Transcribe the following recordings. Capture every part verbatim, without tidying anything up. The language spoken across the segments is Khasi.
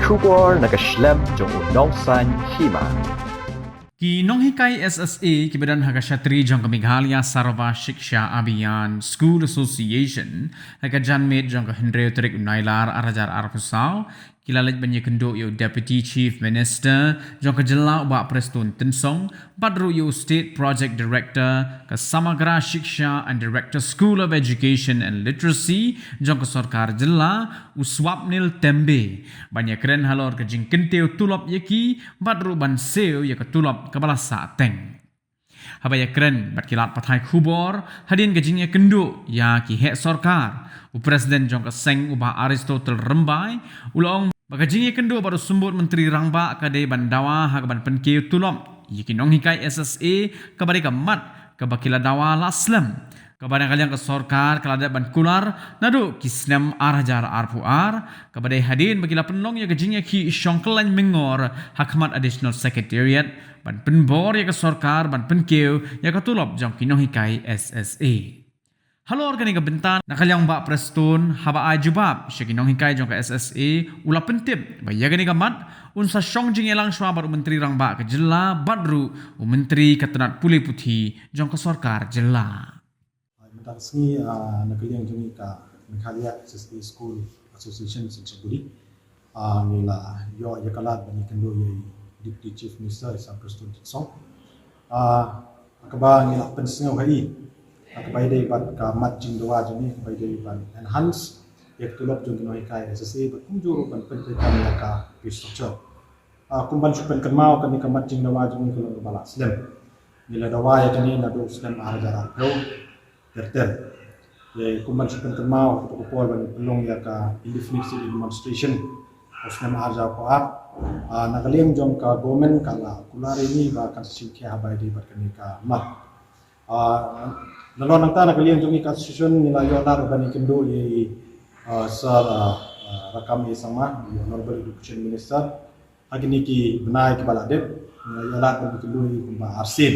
Khubor na ka shlem jong u nongsaiñ hima. Ki nonghikai S S A kiba don ha ka shatri jong ka Meghalaya Sarva Shiksha Abhiyan School Association ha ka janmiet jong ka hynriew tarik u Nailar ar hajar arphew saw ki la leit ban ïakynduh ïa u Deputy Chief Minister jong ka jylla u Bah Prestone Tynsong bad ruh ïa u State Project Director ka Samagra Shiksha and Director School of Education and Literacy jong ka sorkar jylla u Swapnil Tembe ban ïakren halor ka jingkyntiew tulop ïa ki bad ruh ban siew ïa ka tulop kaba la sah teng. Haba ïakren bad ki lad pathai khubor hadien ka jingïakynduh ïa ki heh sorkar, u President jong ka seng u Bah Aristotle Rymbai u la ong ba ka jingïakynduh bad u Symbud Myntri Rangbah ka dei ban dawa ha ka ban pynkiew tulop ïa ki nonghikai S S A kaba dei ka mat kaba ki la dawa la slem, kaba na ka liang ka sorkar ka la dep ban kular naduh ki snem ar hajar arphew ar, kaba dei hadien ba ki la pynlong ïa ka jingïakhih shongkular myngor ha khmat Additional Secretariat ban pynbor ïa ka sorkar ban pynkiew ïa ka tulop jong ki nonghikai S S A. Halor kane ka bynta na ka liang Bah Prestone haba ai jubab sha ki nonghikai jong ka S S A u la pyntip ba ïa kane ka mat un sa shong jingïalang shuwa bad u Myntri Rangbah ka jylla bad ruh u Myntri ka tnat pule puthi jong ka sorkar jylla. Mynta ka sngi, ah, na ka liang jong ngi ka Meghalaya S S A School Association Singsawburi, ah, ngi la ïoh ïa ka lad ban ïakynduh ïa i Deputy Chief Minister i Bah Prestone Tynsong. Ah, ha kaba ngi la pynsngew ha i ha kaba ïadei bad ka mat jingdawa jong ngi kaba ïadei ban enhance ïa ka tulop jong ki nonghikai S S A bad kumjuh ruh ban pyntreikam ïa ka pay structure. Ah, kum ban shu pynkynmaw, kane ka mat jingdawa jong ngi ka long kaba la slem. Ngi la dawa ïa kane naduh u snem ar hajar arphew ter ter. Te kum ban shu pynkynmaw, ha kato ka por ban pynlong ïa ka indefinite sit-in demonstration ha u snem ar hajar arphew ar, ah, na ka liang jong ka government ka la kular ïa ngi ba kan sa shim khia haba ïadei bad kane ka mat. Ah, nalor nangta na ka liang jong ngi ka association ngi la ïoh lad ban ïakynduh ïa i, ah, Sir, ah, ah, Rakkam A Sangma, i Honorable Education Minister, ha kine ki bnai kiba la dep, ngi la ïoh lad ban ïakynduh ïa i kumba arsien.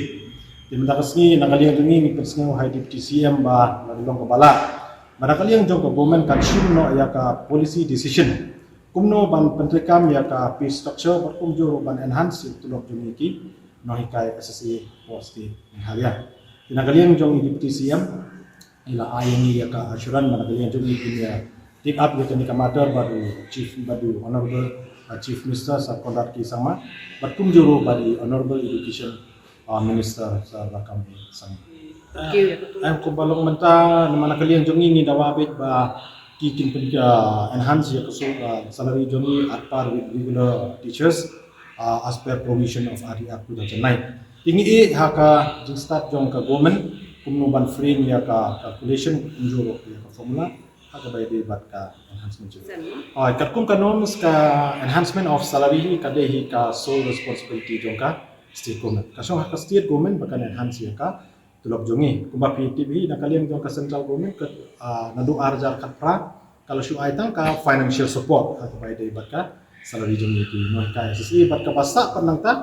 Te mynta ka sngi na ka liang jong ngi ngi pynsngew ha i Deputy C M ba la long kaba lah ba na ka liang jong ka government kan shim noh ïa ka policy decision kumno ban pyntreikam ïa ka pay structure bad kumjuh ruh ban enhance ïa ka tulop jong ngi ki nonghikai S S A post ki Meghalaya. Te na ka liang jong i Deputy C M i la ai ïa ngi ïa ka assurance ba na ka liang jong i kin ïa take up ïa kane ka matter bad u Chief, bad u Honorable, uh, Chief Minister Sir Conrad K Sangma bad kumjuh ruh bad i Honorable Education, uh, Minister Sir Rakkam A Sangma. Thank you. Em, kumba long mynta, namar na ka liang jong ngi ngi dawa beit ba ki kin pyn, uh, enhance ïa ka so, uh, salary jong ngi at par with regular teachers, uh, as per provision of R T R two thousand nine. Te ngi ïeh ha ka jingstad jong ka government kumno ban frame ïa ka calculation kumjuh ruh ïa ka formula ha kaba ïadei bad ka enhancement jong ngi. Sen. Ah, katkum ka norms, ka enhancement of salary hi ka dei hi ka sole responsibility jong ka state government. Ka shong ha ka state government ba kan enhance ïa ka tulop jong ngi. Kumba phi tip hi, na ka liang jong ka central government ka, ah, naduh ar hajar khatphra ka la shu ai tang ka financial support ha kaba ïadei bad ka salary jong ngi ki nonghikai S S A, bad kaba sah pat nangta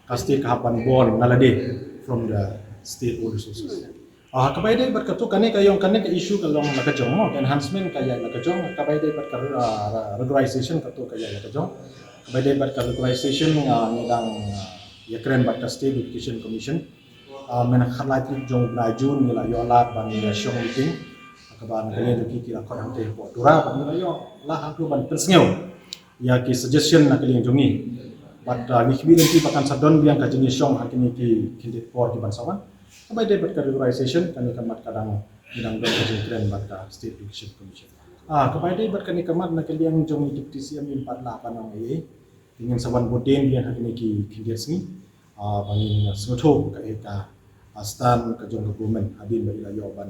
ka state ka hap ban borrow na lade from the state own resources. Ah, ha kaba ïadei bad kato, kane ka ïong, kane ka issue ka long la ka jong mo, ka enhancement ka ïaid la ka jong, ha kaba ïadei bad ka, ah, regularization kato ka ïaid la ka jong. Kaba ïadei bad ka regularization, ah, ngi dang, ah, ïakren bad ka State Education Commission. Ah, mynta khatlai tarik jong u bnai June ngi la ïoh lad ban ïa shong meeting. Kaba na ka liang jong ki, ki la khot hangtei hapoh Tura, bad ngi la ïoh lad haduh ban pynsngew ïa ki suggestion na ka liang jong ngi. Bad, ah, ngi khmih lynti ba kan sa don biang ka jingïashong ha kine ki khyndiat por ki ban sa wan. Kaba ïadei bad ka regularization, kane ka mat ka dang, ngi dang don ka jingkren bad ka State Education Commission. Ah, kaba ïadei bad kane ka mat, na ka liang jong i Deputy C M, ym pat lah ban ong ei ei. Te ngin sa wan bud dien biang ha kine ki khyndiat sngi. Ah, ba ngin sngewthuh kaei ka, ah, stand ka jong ka government hadien ba i la ïoh ban,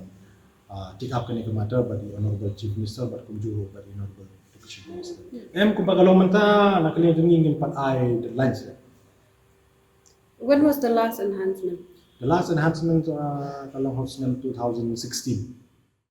ah, take up kane ka matter bad i Honorable Chief Minister bad kumjuh ruh bad i Honorable Education Minister. Em, kumba ka long mynta, na ka liang jong ngi ngim pat ai deadlines. When was the last enhancement? The last enhancement, ah, ka long ha u snem two thousand sixteen.